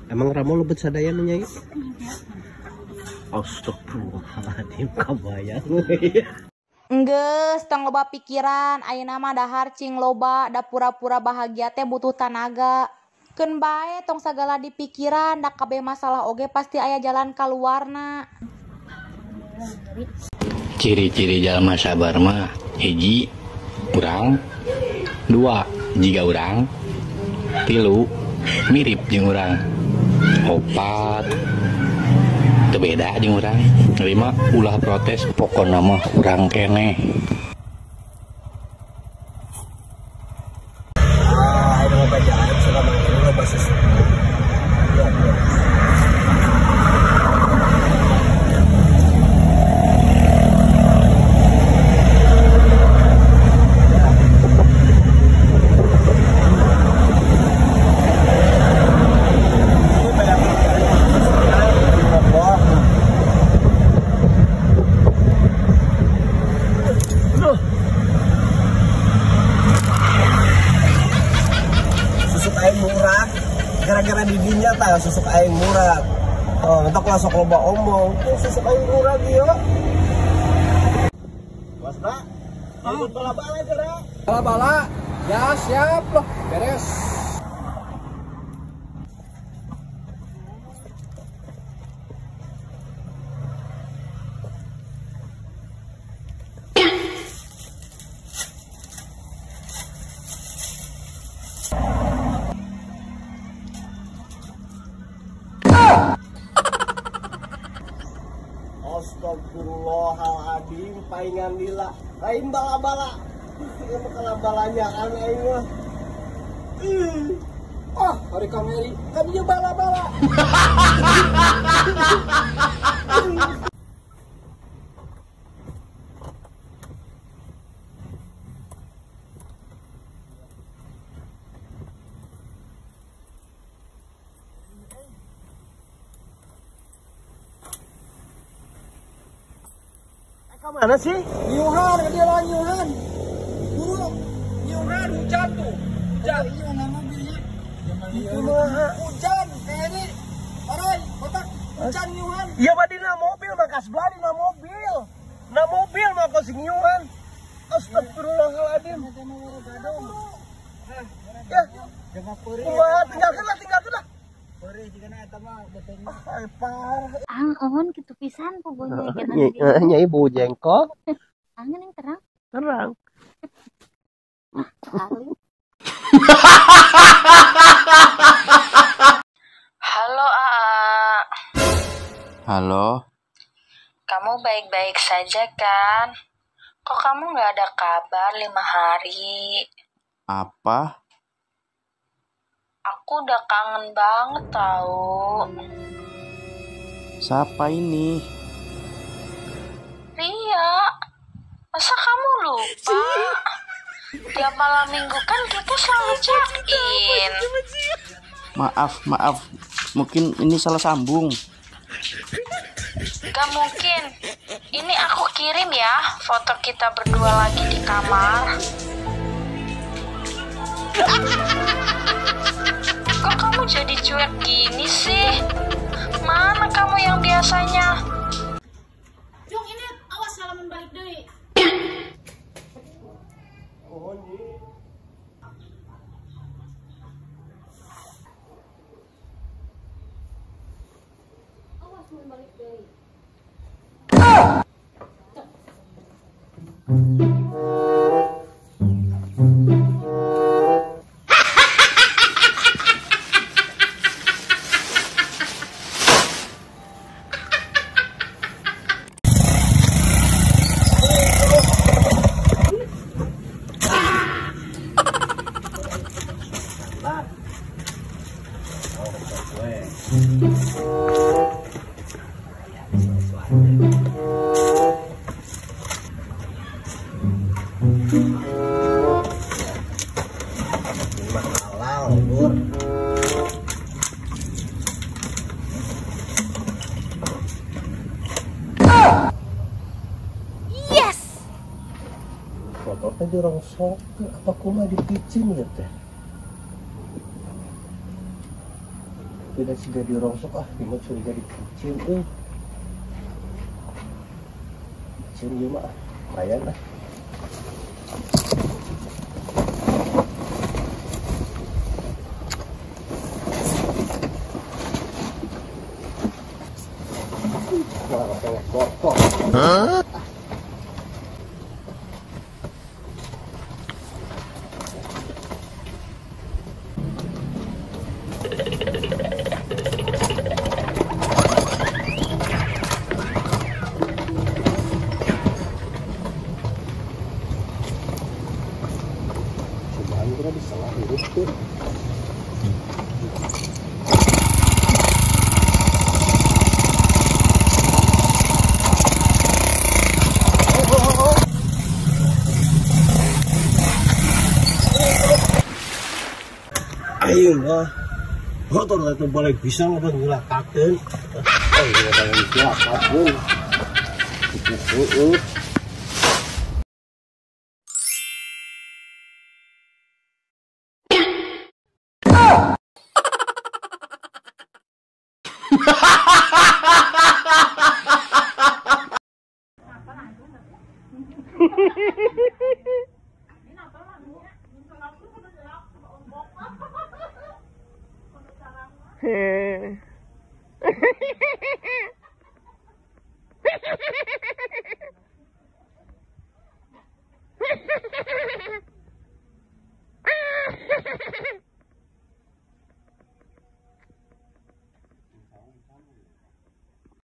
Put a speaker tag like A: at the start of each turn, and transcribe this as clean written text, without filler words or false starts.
A: Emang Ramo lebet sadaya nyai? Astagfirullahaladzim, kabayang.
B: Enggeus, tong loba pikiran, ayeuna mah dahar cing loba, da pura-pura bahagia teh butuh tanaga. Keun bae tong sagala dipikiran, da kabeh masalah oge pasti aya jalan kaluarna.
C: Ciri-ciri jalma sabar mah hiji urang, dua jiga urang, tilu mirip jeung urang, opat teu beda jeung urang, lima ulah protes, pokona mah urang keneh.
A: Gara-gara didinya tah susuk aing murah. Oh, entok lah sok loba omong. Susuk aing murah ieu. Wasna. Oh, bala-bala geura.
D: Bala-bala. Ya, siap loh. Beres.
A: Astagfirullahaladzim, paingan lila, lain bala-bala, ini mah kalabalanya kan aing mah.
D: Ah, hari kameri, kan ieu bala-bala.
A: Mana sih?
D: Nyuhan, dia lah nyuhan. Buru, nyuhan hujan tuh. Hujan. Iya, nama mobilnya. Hujan, kayaknya. Aray, kotak. Hujan nyuhan.
A: Iya, mah dina mobil, mah kasblah dina mobil. Na mobil mah kau sing nyuhan. Astagfirullahaladzim. Ya. Kumaha tinggalkeun lah, tinggalkeun lah.
E: Ang on kitu pisan pokoknya
A: nyai bau jengkol.
E: Angin yang terang.
A: Terang.
F: Halo Aa.
C: Halo.
F: Kamu baik-baik saja kan? Kok kamu nggak ada kabar 5 hari?
C: Apa?
F: Aku udah kangen banget tau.
C: Siapa ini?
F: Ria. Masa kamu lupa? Tiap malam minggu kan kita selalu check-in.
C: Maaf, maaf. Mungkin ini salah sambung.
F: Gak mungkin. Ini aku kirim ya foto kita berdua lagi di kamar. Kok kamu jadi cuek gini sih? Mana kamu yang biasanya?
G: Jung, ini awas salaman balik deui. Awas mun balik deui.
B: Yes.
A: Motor teh dirongsok apa kumaha dipicin ya teh. Tapi dah siga dirongsok ah, gimana curiga dikecil euy. Kecil ieu mah, lumayan lah. Hah? Cobaan kira bisa lah hidup tuh. Ayo lah, motor itu boleh bisa nggak nyelakakan? Oh, nyelakakan.